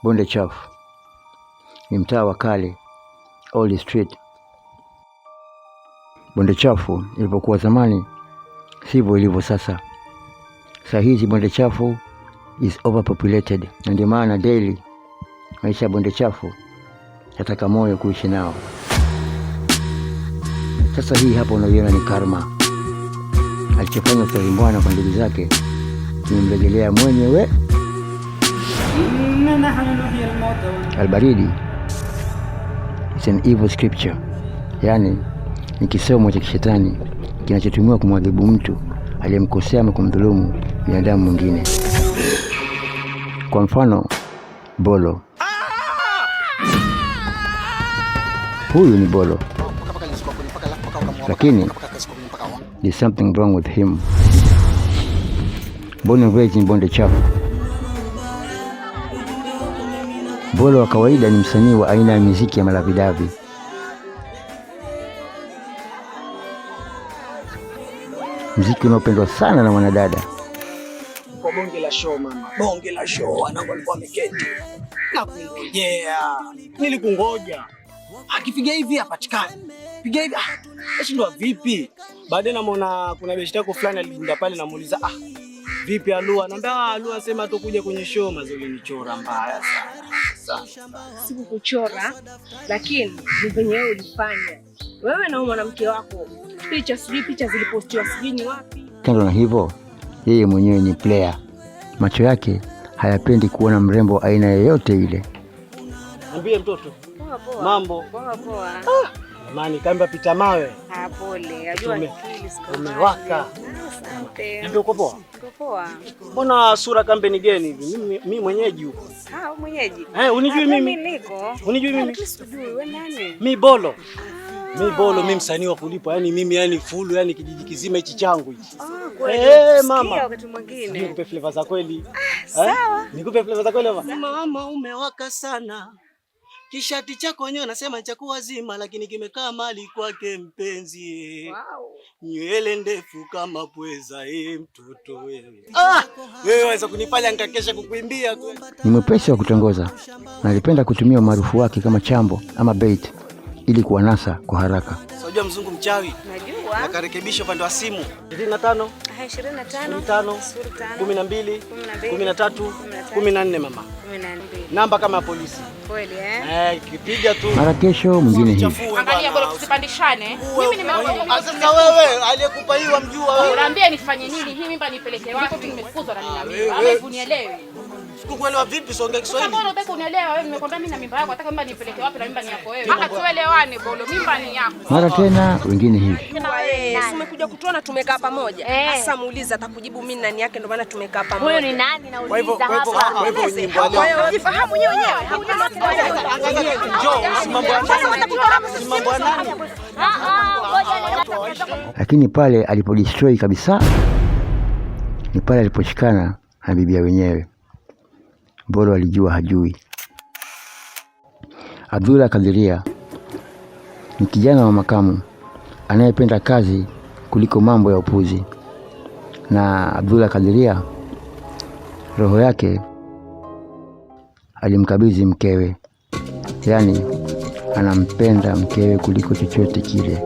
Bonde Chafu ni mtaa wa kale, Old Street. Bonde Chafu ilipokuwa zamani sivyo ilivyo sasa. Saa hizi Bonde Chafu is overpopulated, na ndio maana daily maisha ya Bonde Chafu yataka moyo kuishi nao. Sasa hii hapa unaiona ni karma. Alichofanya Ustadhi Mbwana kwa ndugu zake kimemrejelea mwenyewe. Albaridi is an evil scripture, yaani ni kisomo cha kishetani kinachotumiwa kumwadhibu mtu aliyemkosea ama kumdhulumu binadamu mwingine. Kwa mfano, Bolo. Huyu ni Bolo, lakini there's something wrong with him. Born and raised in Bonde Chafu. Bolo wa kawaida ni msanii wa aina ya muziki ya malavidavi. Muziki unaopendwa sana na wanadada. Kwa bonge la show mama, bonge la show, wanangu walikuwa wameketi na kungojea, nilikungoja. Akipiga hivi hapatikani, piga hivi nashindwa vipi? Baadaye namuona kuna beshte yako fulani alidunda pale, namuuliza vipi Alua? Naambia Alua sema tu kuja kwenye show, mazuri nichora mbaya sana sana. Sikukuchora, lakini ni venye wewe ulifanya. Wewe na mwanamke wako, picha sijui picha zilipostiwa sijui ni wapi. Kando na hivyo, yeye mwenyewe ni player. Macho yake hayapendi kuona mrembo aina yoyote ile. Niambie mtoto. Poa poa. Mambo. Poa poa. Jamani, kamba pita mawe. Ah, pole. Najua akili siko Umewaka. Asante. Niambie uko poa? Uko poa. Mbona sura kambe ni geni hivi? Mimi mwenyeji huko. Ah, mwenyeji. Unijui mimi? Mimi niko. Unijui mimi? Sikujui wewe nani? Mi Bolo. Mi Bolo, mi msanii wa kulipwa. Yaani mimi yani fulu, yani kijiji kizima hichi changu hichi. Ah, kweli. Mama. Wakati mwingine. Nikupe flavor za kweli. Sawa. Nikupe flavor za kweli mama. Mama umewaka sana. Kishati chako wenyewe nasema cha kuwazima, lakini kimekaa mali kwake mpenzi. Wow. Nywele ndefu kama pweza, mtoto wewe. Wewe waweza kunifanya nikakesha kukuimbia kweli. Ni mwepesi wa kutongoza na alipenda kutumia umaarufu wake kama chambo ama bait ili kuwanasa kwa haraka. Unajua mzungu mchawi? Najua. Akarekebisha upande wa simu. 25 25 5 12 13 14 mama. 12. Namba kama ya polisi. Kweli eh? Kipiga tu. Mara kesho mwingine hivi. Angalia bora tusipandishane. Mimi nimeona sasa wewe aliyekupa hii wamjua wewe. Unaambia nifanye nini? Hii mimba nipeleke wapi? Nimefukuzwa na nina mimba. Ama hivi unielewi? Sikukuelewa vipi? Songe Kiswahili. Mbona unataka unielewa wewe? Nimekwambia mimi na mimba yako, nataka mimba nipeleke wapi na mimba ni yako wewe? Hata tuelewane Bolo, mimba ni yako. Mara tena wengine hivi. Si umekuja kutuona tumekaa pamoja. Sasa muulize atakujibu mimi nani yake, ndio maana tumekaa pamoja. Huyu ni nani nauliza hapa? Kwa hivyo nyimbo leo. Unajifahamu wenyewe wenyewe. Njoo, usimambo ya nani? Usimambo ya nani? Lakini pale alipodestroy kabisa ni pale aliposhikana na bibia wenyewe. Bolo alijua hajui. Abdullah Kadiria ni kijana wa makamu anayependa kazi kuliko mambo ya upuzi. Na Abdullah Kadiria roho yake alimkabidhi mkewe, yaani anampenda mkewe kuliko chochote kile.